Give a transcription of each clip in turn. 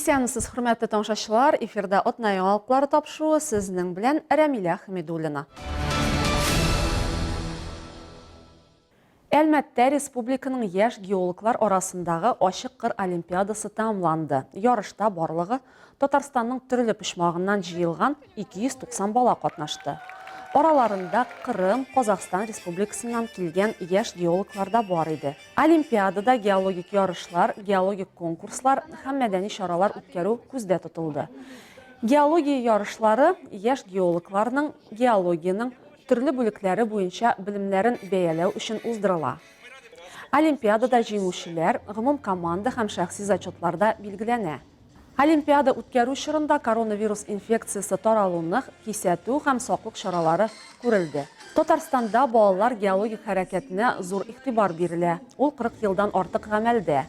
Исәнмесез, хөрмәтле тамашачылар! Эфирда Атна яңалыклары тапшыруы сезнең белән Рәмилә Хәмидуллина. Әлмәттә республиканың яшь геологлар арасындагы ачык кыр олимпиадасы тәмамланды. Ярышта барлыгы Татарстанның төрле почмагыннан җыелган 290 бала катнашты. Араларында Кырым, Казахстан республикасыннан килгән яшь геологлар да бар иде. Олимпиадада геологик ярышлар, геологик конкурслар һәм мәдәни чаралар үткәрү күздә тотылды. Геология ярышлары яшь геологларның геологиянең төрле бүлекләре буенча белемнәрен бәяләү өчен уздырыла. Олимпиадада җиңүчеләр гомумкоманда һәм шәхси зачетларда билгеләнә. Олимпиада үткәрү чорында коронавирус инфекциясе таралуны кисәтү һәм саклык чаралары күрелде. Татарстанда балалар геологик хәрәкәтенә зур игътибар бирелә, ул 40 елдан артык гамәлдә.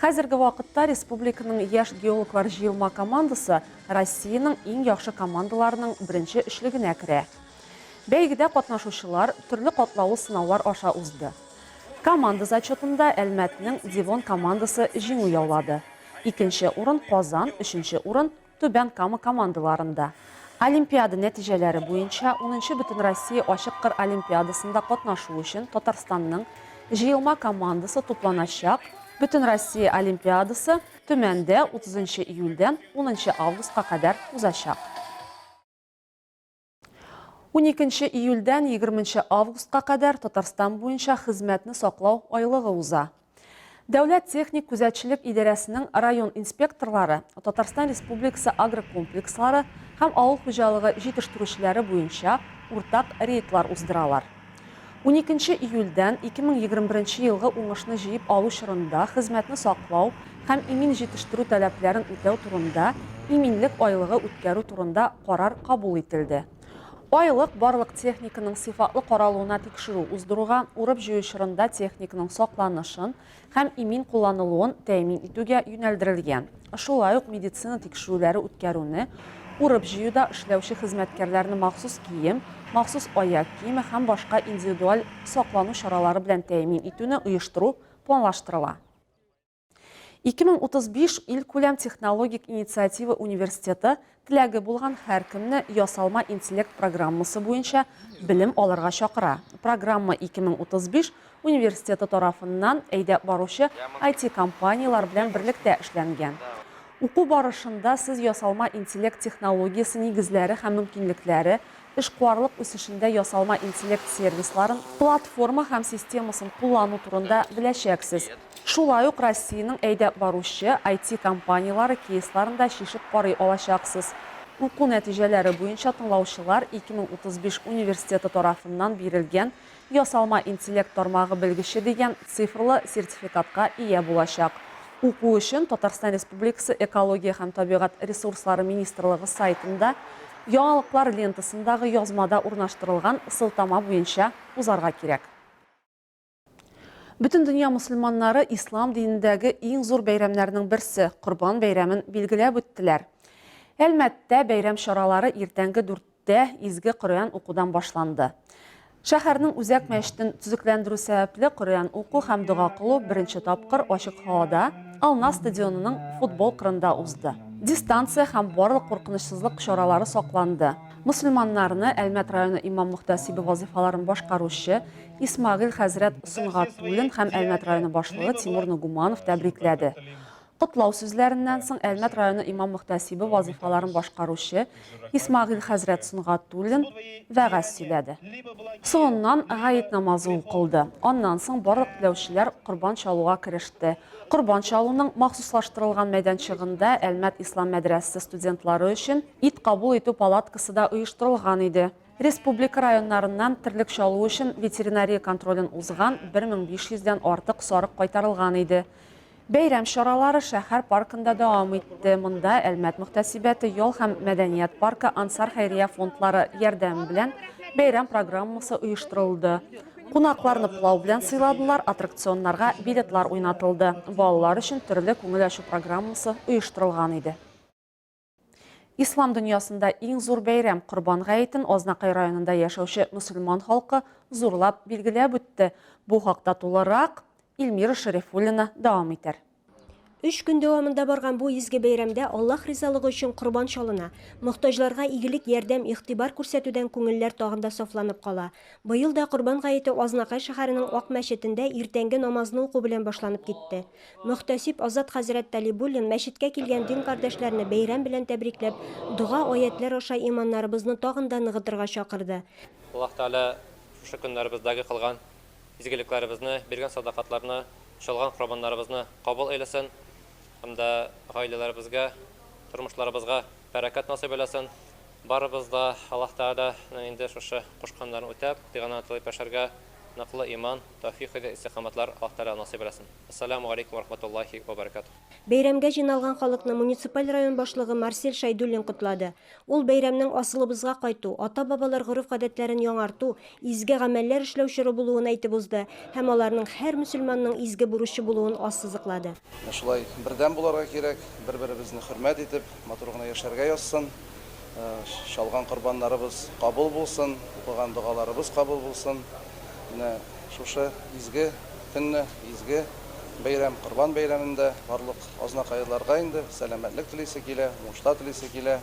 Хәзерге вакытта республиканың яшь геологлар җыелма командасы Россиянең иң яхшы командаларының беренче өчлегенә керә. Бәйгедә катнашучылар төрле катлаулы сынаулар аша узды. Команда зачетында Әлмәтнең Девон командасы җиңү яулады. Икенче урын, Казан, өченче урын, Түбән Кама командаларында. Олимпиада нәтиҗәләре буенча унынчы Бөтенроссия ачык кыр олимпиадасында катнашу өчен Татарстанның җыелма командасы тупланачак Бөтенроссия олимпиадасы Төмәндә утызынчы июльдән унынчы августка кадәр узачак. Уникенче июльдән егерменче августка кадәр Татарстан буенча хезмәтне саклау айлыгы уза. Дәүләт техник күзәтчелек идарәсенең район инспекторлары Татарстан Республикасы агрокомплекслары һәм авыл хуҗалыгы җитештерүчеләре буенча уртак рейдлар уздыралар. Уникенче июльдән 2021 елгы уңышны җыеп алу чорында хезмәтне саклау һәм имин җитештерү таләпләрен үтәү турында иминлек айлыгы үткәрү турында карар кабул ителде. Айлык барлык техниканың сыйфатлы каралуына тикшерү уздыруга, урып-җыю чорында техниканың сакланышын һәм имин кулланылуын тәэмин итүгә юнәлдерелгән. Шулай ук медицина тикшерүләре үткәрүне, урып-җыюда эшләүче хезмәткәрләрне махсус кием, махсус аяк киеме һәм башка индивидуаль саклану чаралары белән тәэмин итүне оештыру планлаштырыла. 2035 илкүләм технологик инициатива университеты теләге булган һәркемне ясалма интеллект программасы буенча белем алырга чакыра. Программа 2035 университеты тарафыннан әйдәп баручы IT-компанияләр белән берлектә эшләнгән. Уку барышында сез ясалма интеллект технологиясе нигезләре һәм мөмкинлекләре, эшкуарлык үсешендә ясалма интеллект сервисларын, платформа һәм системасын куллану турында беләчәксез. Шулай ук Россиянең әйдәп баручы IT-компанияләре кейсларын да чишеп карый алачаксыз. Уку нәтиҗәләре буенча тыңлаучылар 2035 университеты тарафыннан бирелгән Ясалма интеллект тармагы белгече дигән цифрлы сертификатка ия булачак. Уку өчен Татарстан Республикасы Экология һәм табигать ресурслары министрлыгы сайтында Яңалыклар лентасындагы язмада урнаштырылган сылтама буенча узарга кирәк. Бөтен дөнья мөселманнары ислам динендәге иң зур бәйрәмнәрнең берсе, Корбан бәйрәмен билгеләп үттеләр. Әлмәттә бәйрәм чаралары иртәнге дүрттә изге Коръән укудан башланды. Шәһәрнең үзәк мәчетен төзекләндерү сәбәпле Коръән уку һәм дога кылу беренче тапкыр ачык һавада, Ална стадионының футбол кырында узды. Дистанция һәм барлык куркынычсызлык чаралары сакланды. Мөселманнарны Әлмәт районы имам-мөхтәсибе вазыйфаларын башкаручы Исмәгыйль хәзрәт Сөнгатуллин һәм Әлмәт районы башлыгы Тимур Нугуманов тәбрикләде. Котлау сүзләреннән соң Әлмәт районы имам-мөхтәсибе вазыйфаларын башкаручы Исмәгыйль хәзрәт Сөнгатуллин вәгазь сөйләде. Соңыннан гает намазы укылды. Аннан соң барлык теләүчеләр корбан чалуга кереште. Корбан чалуның махсуслаштырылган мәйданчыгында Әлмәт ислам мәдрәсәсе студентлары өчен ит кабул итү палаткасы да оештырылган иде. Республика районнарыннан терлек чалу өчен ветеринария контролен узган 1500 дән артык сарык кайтарылган иде. Бәйрәм чаралары шәһәр паркында дәвам итте. Монда Әлмәт мөхтәсибәте, Ял һәм мәдәният паркы, Ансар хәйрия фондлары ярдәме белән бәйрәм программасы оештырылды. Кунакларны пылау белән сыйладылар, аттракционнарга билетлар уйнатылды. Балалар өчен төрле күңел ачу программасы оештырылган иде. Ислам дөньясында иң зур бәйрәм Корбан гаетен Азнакай районында яшәүче мөселман халкы зурлап билгеләп үтте. Бу хакта тулырак Илмира Шәрифуллина дәвам итәр. Өч көн дәвамында барган бу изге бәйрәмдә Аллаһ ризалыгы өчен корбан чалына, мохтаҗларга игелек, ярдәм, игътибар күрсәтүдән күңелләр тагын да сафланып кала. Быел да Корбан гаете Азнакай шәһәренең Ак мәчетендә иртәнге намазны уку белән башланып китте. Мөхтәсиб Азат хәзрәт Талибуллин мәчеткә килгән дин кардәшләрне бәйрәм белән тәбрикләп, дога, аятьләр аша иманнарыбызны тагын да ныгытырга чакырды. Аллаһ Тәгалә шушы көннәребездәге кылган изгелекләребезне, биргән садакатларны, чалган корбаннарыбызны кабул әйләсен һәм дә гаиләләребезгә, тормышларыбызга бәрәкәт насыйп әйләсен. Барыбыз да Аллаһ Тәгаләнең инде шушы кушканнарын үтәп, тыйганнарын тыеп яшәргә ныклы иман, тәүфыйк һәм истикамәтләр Аллаһ Тәгалә насыйп әйләсен. Әссәләмү галәйкүм вә рахмәтуллаһи вә бәрәкәтүһ. Бәйрәмгә җыйналган халыкны муниципаль район башлыгы Марсель Шәйдуллин котлады. Ул бәйрәмнең асылыбызга кайту, ата-бабалар гореф-гадәтләрен яңарту, изге гамәлләр эшләү чоры булуын әйтеп узды һәм аларның һәр мөселманның изге бурычы булуын ассызыклады. Менә шулай бердәм буларга кирәк, бер-беребезне хөрмәт итеп, матур гына яшәргә язсын. Чалган корбаннарыбыз кабул булсын, укыган догаларыбыз кабул булсын. Менә шушы изге көнне, изге бәйрәм, Корбан бәйрәмендә барлык азнакайлыларга инде сәламәтлек телисе килә, уңышлар телисе килә.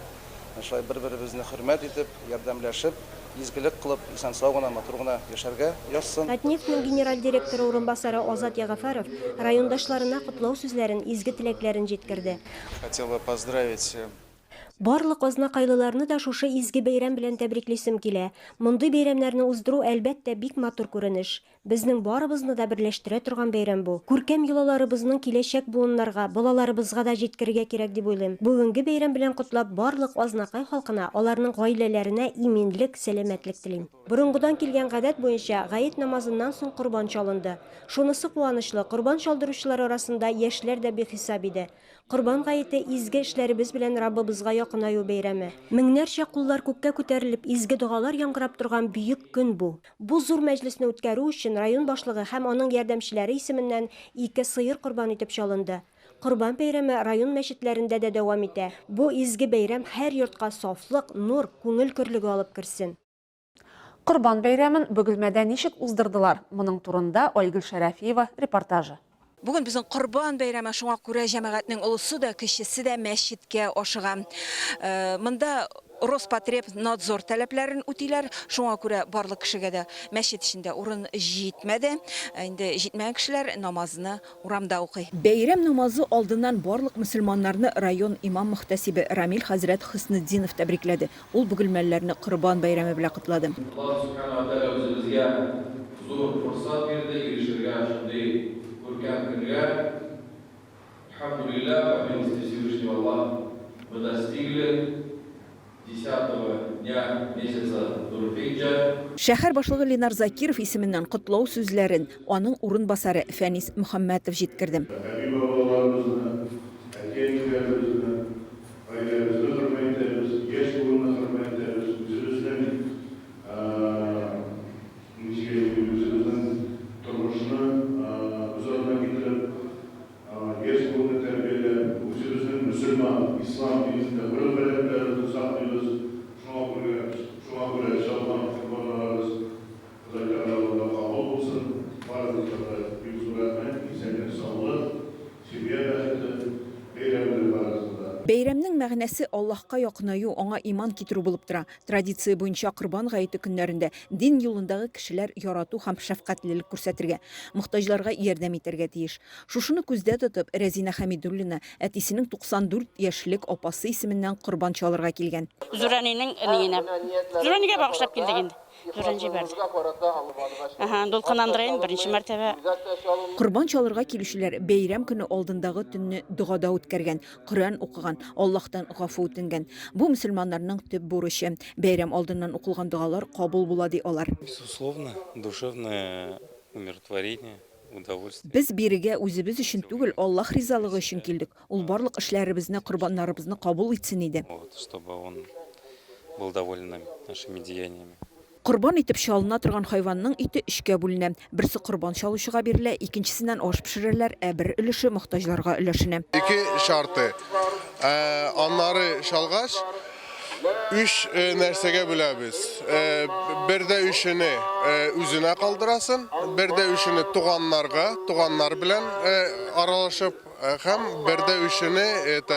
Менә шулай бер-беребезне хөрмәт итеп, ярдәмләшеп, изгелек кылып, исән-сау гына, матур гына яшәргә язсын. Татнефть нең генераль директоры урынбасары Азат Ягафәров райондашларына котлау сүзләрен, изге теләкләрен җиткерде. Хотел бы поздравить Барлык азнакайлыларны да шушы изге бәйрәм белән тәбриклисем килә. Мондый бәйрәмнәрне уздыру, әлбәттә, бик матур күренеш. Безнең барыбызны да берләштерә торган бәйрәм бу. Күркәм йолаларыбызның киләчәк буыннарга, балаларыбызга да җиткерергә кирәк дип уйлыйм. Бүгенге бәйрәм белән котлап, барлык Азнакай халкына, аларның гаиләләренә иминлек, сәламәтлек телим. Борынгыдан килгән гадәт буенча, гает намазыннан соң корбан чалынды. Шунысы куанычлы, корбан чалдыручылар арасында яшьләр дә бихисап иде. Корбан гаете, изге эшләребез белән Раббыбызга якынаю бәйрәме. Меңнәрчә куллар күккә күтәрелеп, изге догалар яңгырап торган бөек көн бу. Бу зур мәҗлесне үткәрү өчен район башлыгы һәм аның ярдәмчеләре исеменнән ике сыер корбан итеп чалынды. Корбан бәйрәме район мәчетләрендә дә дәвам итә. Бу изге бәйрәм һәр йортка сафлык, нур, күңел көрлеге алып керсен. Корбан бәйрәмен Бөгелмәдә ничек уздырдылар? Моның турында Айгөл Шәрәфиева репортажы. Бүген безнең Корбан бәйрәме, шуңа күрә җәмәгатьнең олысы да, кечесе дә мәчеткә ашыга. Монда Роспотребнадзор таләпләрен үтиләр, шуңа күрә барлык кешегә дә мәчет эчендә урын җитмәде. Инде җитмәгән кешеләр намазны урамда укый. Бәйрәм намазы алдыннан барлык мөселманнарны район имам-мөхтәсибе Рамил хәзрәт Хөснетдинов тәбрикләде. Ул бөгелмәлеләрне Корбан бәйрәме белән котлады. Аллаһ Сүбхәнәһү вә Тәгалә үзебезгә зур форсат бирде ирешергә шундый күркәм көнгә. Әлхәмдүлилләһ, по милости Всевышнего Аллаһ мы достигли десятого дня месяца Зуль-Хиджа. Шәһәр башлыгы Линар Закиров исеменнән котлау сүзләрен аның урынбасары Фәнис Мөхәммәтов җиткерде. Әби-бабаларыбызны, әти-әниләребезне Гаиләбезне хөрмәт итәбез, яшь буынны хөрмәт итәбез, үзебезнең, ничек әйтим, үзебезнең тормышны күз алдына китереп, яшь буынны тәрбияләп, үзебезнең мөселман, ислам динендә гореф-гадәтләребезне саклыйбыз. Шуңа күрә, шуңа күрә чалган корбаннарыбыз Ходай Тәгалә алдында кабул булсын. Барыгызга да бик зур рәхмәт, исәнлек-саулык, семья бәхете, бәйрәм белән барыгызны да. Бәйрәмнең мәгънәсе Аллаһка якынаю, аңа иман китерү булып тора. Традиция буенча Корбан гаете көннәрендә дин юлындагы кешеләр ярату һәм шәфкатьлелек күрсәтергә, мохтаҗларга ярдәм итәргә тиеш. Шушыны күздә тотып, Рәзинә Хәмидуллина әтисенең 94 яшьлек апасы исеменнән корбан чалырга килгән. Зур әнинең ниенә, зур әнигә багышлап килдек инде. Зурын җибәрде. Ага, Дулкын Андреен беренче мәртәбә. Корбан чалырга килүчеләр бәйрәм көне алдындагы төнне догада үткәргән, Коръән укыган, Аллаһтан гафу үтенгән. Бу мөселманнарның төп бурычы. Бәйрәм алдыннан укылган догалар кабул була, ди алар. Безусловно, душевное умиротворение, удовольствие. Без бирегә үзебез өчен түгел, Аллаһ ризалыгы өчен килдек. Ул барлык эшләребезне, корбаннарыбызны кабул итсен иде. Вот, чтобы он был доволен нами, нашими деяниями. Корбан итеп чалына торган хайванның ите өчкә бүленә. Берсе корбан чалучыга бирелә, икенчесеннән аш пешерәләр, ә бер өлеше мохтаҗларга өләшенә. Ике шарты. Аннары чалгач, өч нәрсәгә бүләбез. Бер дә өчене үзенә калдырасын, бер дә өчене туганнарга, туганнар белән аралашып. Һәм бердә өчене это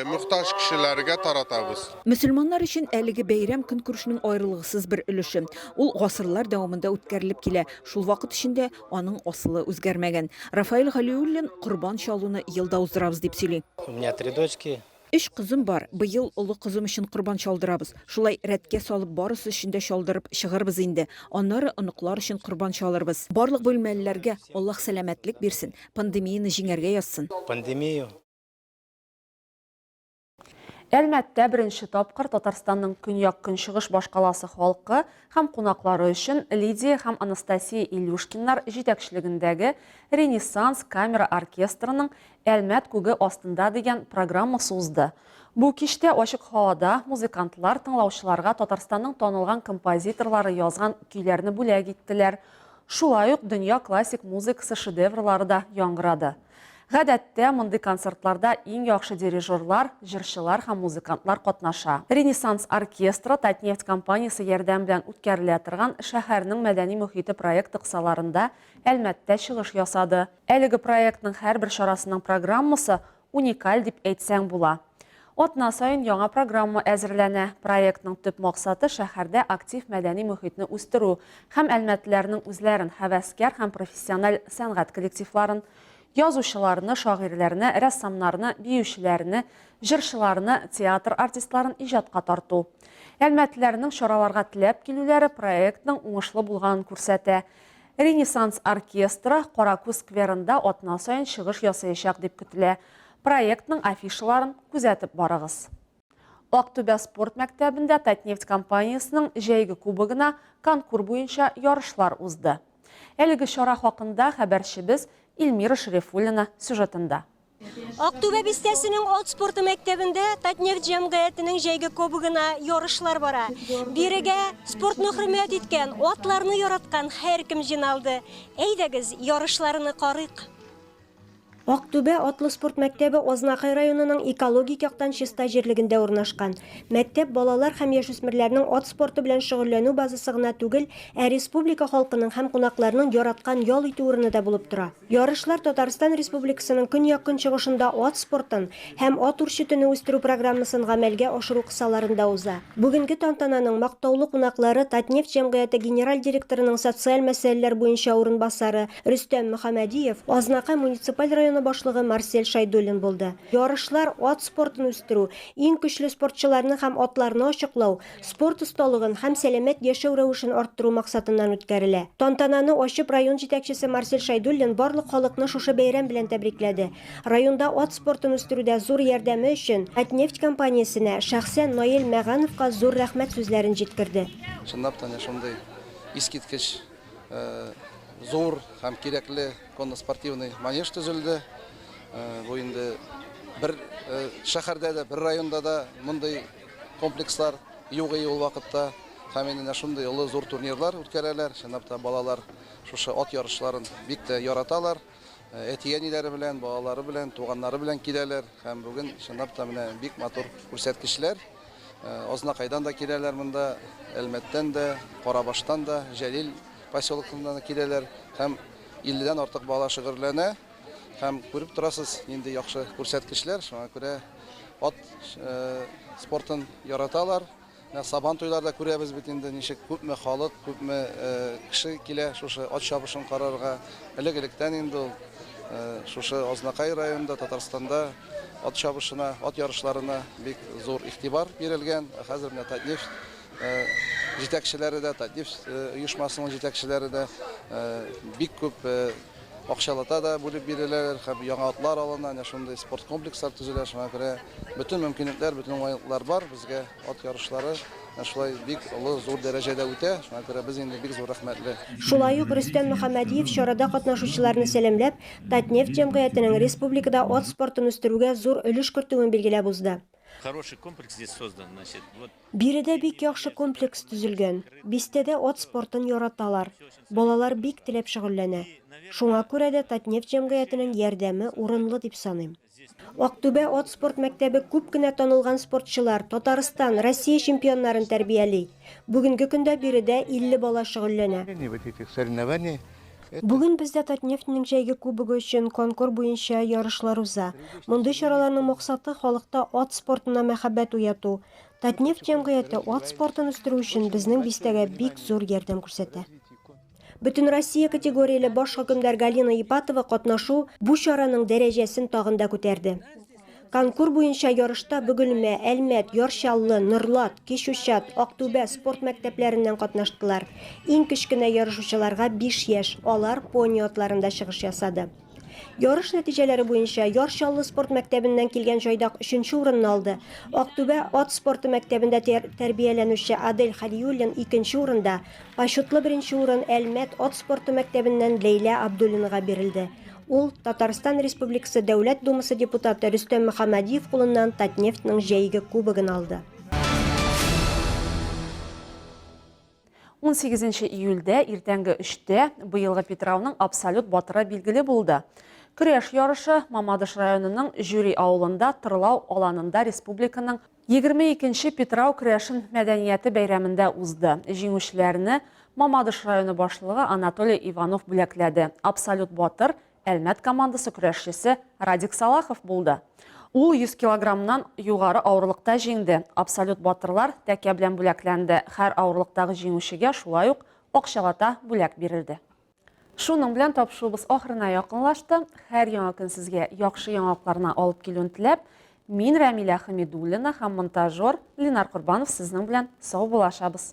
мохтаҗ кешеләргә таратабыз. Мөселманнар өчен әлеге бәйрәм көнкүрешнең аерылгысыз бер өлеше. Ул гасырлар дәвамында үткәрелеп килә, шул вакыт эчендә аның асылы үзгәрмәгән. Рафаэль Галиуллин корбан чалуны ел да уздырабыз дип сөйли. У меня три дочки. Өч кызым бар, быел олы кызым өчен корбан чалдырабыз. Шулай рәткә салып барысы өчен дә чалдырып чыгырбыз инде. Аннары оныклар өчен корбан чалырбыз. Барлык бүлмәлеләргә Аллаһ сәламәтлек бирсен, пандемияне җиңәргә язсын. Пандемию. Әлмәттә беренче тапкыр Татарстанның көньяк-көнчыгыш башкаласы халкы һәм кунаклары өчен Лидия һәм Анастасия Илюшкиннар җитәкчелегендәге Ренессанс камера оркестрының Әлмәт күге астында дигән программасы узды. Бу кичтә ачык һавада музыкантлар тыңлаучыларга Татарстанның танылган композиторлары язган көйләрне бүләк иттеләр. Шулай ук дөнья классик музыкасы шедеврлары да яңгырады. Гадәттә, мондый концертларда иң яхшы дирижерлар, җырчылар һәм музыкантлар катнаша. Ренессанс оркестры Татнефть компаниясе ярдәме белән үткәрелә торган Шәһәрнең мәдәни мохите проекты кысаларында Әлмәттә чыгыш ясады. Әлеге проектның һәрбер чарасының программасы уникаль дип әйтсәң була. Атна саен яңа программа әзерләнә. Проектның төп максаты, шәһәрдә актив мәдәни мохитне үстерү һәм әлмәтлеләрнең үзләрен һәвәскәр һәм профессиональ сәнгать коллективларын, язучыларны, шагыйрьләрне, рәссамнарны, биючеләрне, җырчыларны, театр артистларын иҗатка тарту. Әлмәтлеләрнең чараларга теләп килүләре проектның уңышлы булганын күрсәтә. Ренессанс оркестры Каракүз скверында атна саен чыгыш ясаячак дип көтелә. Проектның афишаларын күзәтеп барыгыз. Актүбә спорт мәктәбендә Татнефть компаниясенең җәйге кубогына конкур буенча ярышлар узды. Әлеге чара хакында хәбәрчебез Эльмира Шәрифуллина сюжетында. Актүбә бистәсенең ат спорты мәктәбендә Татнефть җәмгыятенең җәйге кубогына ярышлар бара. Бирегә спортны хөрмәт иткән, атларны яраткан һәркем җыйналды. Әйдәгез, ярышларны карыйк. Актүбә атлы спорт мәктәбе Азнакай районының экологик яктан чиста җирлегендә урнашкан. Мәктәп балалар һәм яшүсмерләрнең ат спорты белән шөгыльләнү базасы гына түгел, ә республика халкының һәм кунакларның яраткан ял итү урыны да булып тора. Ярышлар Татарстан Республикасының көньяк-көнчыгышында ат спортын һәм ат үрчетүне үстерү программасын гамәлгә ашыру кысаларында уза. Бүгенге тантананың мактаулы кунаклары Татнефть җәмгыяте генераль директорының социаль мәсьәләләр буенча урынбасары Рөстәм Мөхәммәдиев, Азнакай муниципаль районы башлыгы Марсель Шәйдуллин булды. Ярышлар ат спортын үстерү, иң көчле спортчыларны һәм атларны ачыклау, спорт осталыгын һәм сәламәт яшәү рәвешен арттыру максатыннан үткәрелә. Тантананы ачып, район җитәкчесе Марсель Шәйдуллин барлык халыкны шушы бәйрәм белән тәбрикләде. Районда ат спортын үстерүдә зур ярдәме өчен Татнефть компаниясенә, шәхсән Наил Мәгановка зур рәхмәт сүзләрен җиткерде. Чынлап та, әнә шундый искиткеч зур һәм кирәкле конно-спортивный манеж төзелде. Бу инде бер шәһәрдә дә, бер районда да мондый комплекслар юк иде ул вакытта. Һәм инде менә шундый олы зур турнирлар үткәрәләр. Чынлап та балалар шушы ат ярышларын бик тә яраталар. Әти-әниләре белән, балалары белән, туганнары белән киләләр. Һәм бүген чынлап та менә бик матур күрсәткечләр. Азнакайдан да киләләр монда, Әлмәттән дә, Карабаштан да, Җәлил поселогыннан да киләләр. Һәм 50 дән артык бала шөгырьләнә. Һәм күреп торасыз, нинди яхшы күрсәткечләр. Шуңа күрә ат спортын яраталар. Менә Сабан туйларда күрәбез бит инде, ничек күпме халык, күпме кеше килә шушы ат чабышын карарга. Элек-электән инде ул шушы Азнакай районында, Татарстанда ат чабышына, ат ярышларына бик зур игътибар бирелгән. Ә хәзер менә Татнефть җитәкчеләре дә, Татнефть оешмасының җитәкчеләре дә бик күп акчалата да бүлеп биреләләр һәм яңа атлар алына, әнә шундый спорт комплекслар төзелә. Шуңа күрә бөтен мөмкинлекләр, бөтен уңайлыклар бар. Безгә ат ярышлары әнә шулай бик олы, зур дәрәҗәдә үтә. Шуңа күрә без инде бик зур рәхмәтле. Шулай ук Рөстәм Мөхәммәдиев чарада катнашучыларны сәламләп, Татнефть җәмгыятенең республикада ат спортын үстерүгә зур өлеш кертүен билгеләп узды. Хороший комплекс здесь создан, значит, вот. Биредә бик яхшы комплекс төзелгән. Бистәдә ат спортын яраталар. Балалар бик теләп шөгыльләнә. Шуңа күрә дә Татнефть җәмгыятенең ярдәме урынлы дип саныйм. Актүбә ат спорт мәктәбе күп кенә танылган спортчылар, Татарстан, Россия чемпионнарын тәрбияли. Бүгенге көндә биредә 50 бала шөгыльләнә. Вот этих соревнований. Бүген бездә Татнефтьнең җәйге кубогы өчен конкур буенча ярышлар уза. Мондый чараларның максаты, халыкта ат спортына мәхәббәт уяту. Татнефть җәмгыяте ат спортын үстерү өчен безнең бистәгә бик зур ярдәм күрсәтә. Бөтенроссия категорияле баш хөкемдар Галина Ипатова катнашу бу чараның дәрәҗәсен тагын да күтәрде. Конкур буенча ярышта Бөгелмә, Әлмәт, Яр Чаллы, Норлат, Кечүчат, Актүбә спорт мәктәпләреннән катнаштылар. Иң кечкенә ярышучыларга биш яшь, алар пони атларында чыгыш ясады. Ярыш нәтиҗәләре буенча Яр Чаллы спорт мәктәбеннән килгән җайдак өченче урынны алды. Актүбә ат спорты мәктәбендә тәрбияләнүче Адель Хәлиуллин икенче урында, почетлы беренче урын Әлмәт ат спорты мәктәбеннән Ләйлә Абдуллинага бирелде. Ул Татарстан Республикасы Дәүләт Думасы депутаты Рөстәм Мөхәммәдиев кулыннан Татнефтьнең җәйге кубогын алды. 18 июльдә иртәнге өчтә быелгы Питрауның абсолют батыры билгеле булды. Көрәш ярышы Мамадыш районының Җөри авылында Тырлау аланында республиканың 22 нче Питрау керәшен мәдәнияте бәйрәмендә узды. Җиңүчеләрне Мамадыш районы башлыгы Анатолий Иванов бүләкләде. Абсолют батыр Әлмәт командасы көрәшчесе Радик Салахов булды. Ул 100 килограммнан югары авырлыкта җиңде. Абсолют батырлар тәкә белән бүләкләнде. Һәр авырлыктагы җиңүчегә шулай ук акчалата бүләк бирелде. Шуның белән тапшыруыбыз ахырына якынлашты. Һәр яңа көн сезгә яхшы яңалыкларны алып килүен теләп, мин Рәмилә Хәмидуллина һәм монтажер Ленар Корбанов сезнең белән саубуллашабыз.